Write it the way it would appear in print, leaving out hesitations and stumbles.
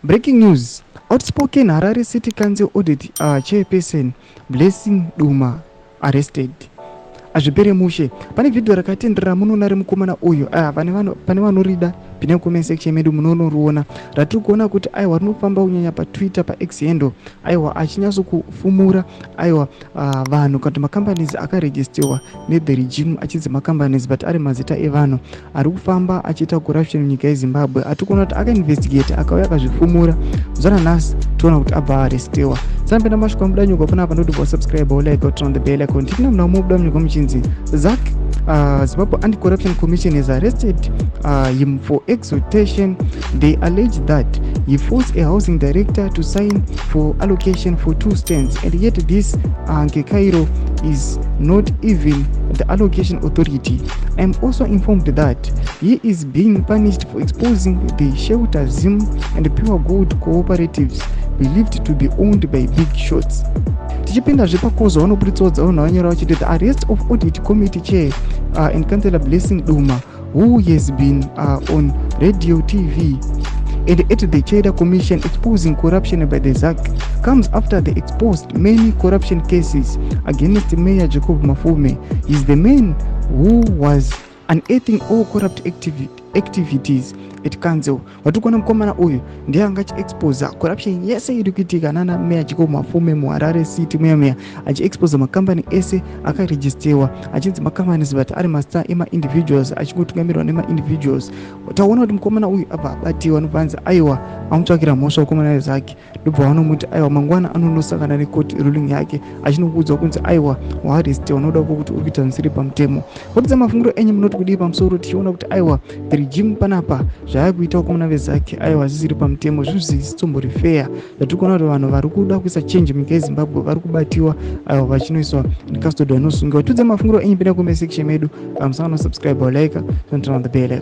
Breaking news: outspoken Harare City Council audit chairperson Blessing Duma arrested. Hazvipere mushe. Pane vhidhiyo rakatenderera munoona remukomana uyu. Pane vanorida, pinai comment section medu munonoriona ratiri kuona kuti aiwa, rinofamba kunyanya paTwitter, paX handle, aiwa, achinyatsokufumura, aiwa, vanhu kana kuti macompanies akaregistiwa nethe regime, achinzi macompanies but ari mazita evanhu ari kufamba achiita corruption munyika yeZimbabwe. Atiri kuona kuti akainvestigate, akauya akazvifumura. Zana nhasi toona kuti abva arestiwa. Sanapinda masvika muda nyuka panapa, ndoti wasubscribe, like, turn on the bell icon. Tipinda muna mubuda munyuka muchinzi ZACC, Zimbabwe Anti-Corruption Commission, has arrested him for extortion. They allege that he forced a housing director to sign for allocation for two stands, and yet this Ngekairo is not even the allocation authority. I am also informed that he is being punished for exposing the Shelter Zim and Pure Gold cooperatives believed to be owned by big shots. Tichipindazve pakozo, vanoburitsawo dzavo nhavanyora vachiti the arrest of audit committee chair and councillor Blessing Duma, who has been on radio, TV and at the Cheda Commission exposing corruption by the ZACC, comes after they exposed many corruption cases against Mayor Jacob Mafume. He is the man who was unearthing all corrupt activities at council. Watiri kuona mukomana uyu ndiye anga achiexposa corruption yese iri kuitika nana Mayor Jacob Mafume muHarare City muya muya, achiexposa makambani ese akarejistewa achinzi macompanies but ari mazita emaindividuals, achingotungamirwa nemaindividuals. Taona kuti mukomana uyu abva abatiwa, nobvanzi aiwa, amutsvakira mhosva mukomana wezake, ndobva vanomuti aiwa, mangwana anonosangana necourt ruling yake, achinokuudzwa kunzi aiwa, waarestiwa noda kwokuti uri kuita zvisiri pamutemo. Kotidza mafungiro enyu, munoti kudii pamusoro, tichiona kuti aiwa, the regime panapa zvaakuita vakomana vezake, aiwa, zvisiri pamutemo, zvinhu zvisitombori fair, zvatiri kuona kuti vanhu vari kuda kuisa change munyika yeZimbabwe vari kubatiwa, aiwa, vachinoiswa necustody, vanosungiwa. Tiudze mafungiro enyu, pinda comment section medu. Musangano, subscribe, like, turn on the bell icon.